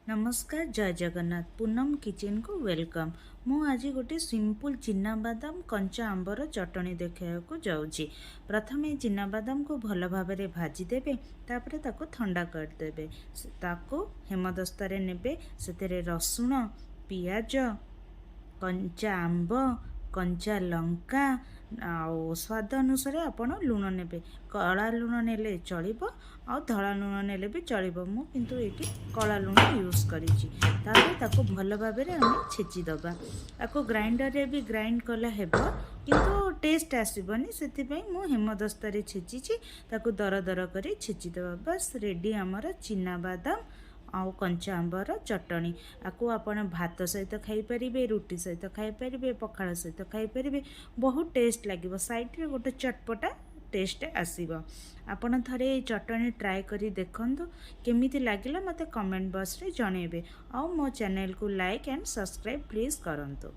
ନମସ୍କାର, ଜୟ ଜଗନ୍ନାଥ। ପୁନମ କିଚେନକୁ welcome. ମୁଁ ଆଜି ଗୋଟେ ସିମ୍ପଲ୍ ଚିନାବାଦାମ କଞ୍ଚା ଆମ୍ବର ଚଟଣି ଦେଖାଇବାକୁ ଯାଉଛି। ପ୍ରଥମେ ଚିନାବାଦାମକୁ ଭଲ ଭାବରେ ଭାଜିଦେବେ, ତାପରେ ତାକୁ ଥଣ୍ଡା କରିଦେବେ। ତାକୁ ହେମଦସ୍ତାରେ ନେବେ। ସେଥିରେ ରସୁଣ, ପିଆଜ, କଞ୍ଚା ଆମ୍ବ, କଞ୍ଚା ଲଙ୍କା ଆଉ ସ୍ୱାଦ ଅନୁସାରେ ଆପଣ ଲୁଣ ନେବେ। କଳା ଲୁଣ ନେଲେ ଚଳିବ ଆଉ ଧଳା ଲୁଣ ନେଲେ ବି ଚଳିବ। ମୁଁ କିନ୍ତୁ ଏଇଠି କଳା ଲୁଣ ୟୁଜ୍ କରିଛି। ତାପରେ ତାକୁ ଭଲ ଭାବରେ ଆମେ ଛେଚିଦେବା। ତାକୁ ଗ୍ରାଇଣ୍ଡରରେ ବି ଗ୍ରାଇଣ୍ଡ କଲେ ହେବ, କିନ୍ତୁ ଟେଷ୍ଟ ଆସିବନି। ସେଥିପାଇଁ ମୁଁ ହେମଦସ୍ତାରେ ଛେଚିଛି। ତାକୁ ଦର ଦର କରି ଛେଚିଦେବା। ବାସ୍, ରେଡ଼ି ଆମର ଚିନାବାଦାମ ଆଉ କଞ୍ଚା ଆମ୍ବର ଚଟଣି। ଆକୁ ଆପଣ ଭାତ ସହିତ ଖାଇପାରିବେ, ରୁଟି ସହିତ ଖାଇପାରିବେ, ପଖାଳ ସହିତ ଖାଇପାରିବେ। ବହୁତ ଟେଷ୍ଟ ଲାଗିବ। ସାଇଡ଼ରେ ଗୋଟେ ଚଟପଟା ଟେଷ୍ଟ ଆସିବ। ଆପଣ ଥରେ ଏଇ ଚଟଣି ଟ୍ରାଏ କରି ଦେଖନ୍ତୁ। କେମିତି ଲାଗିଲା, ମୋତେ କମେଣ୍ଟ ବକ୍ସରେ ଜଣାଇବେ ଆଉ ମୋ ଚ୍ୟାନେଲକୁ ଲାଇକ୍ ଆଣ୍ଡ ସବସ୍କ୍ରାଇବ୍ ପ୍ଲିଜ୍ କରନ୍ତୁ।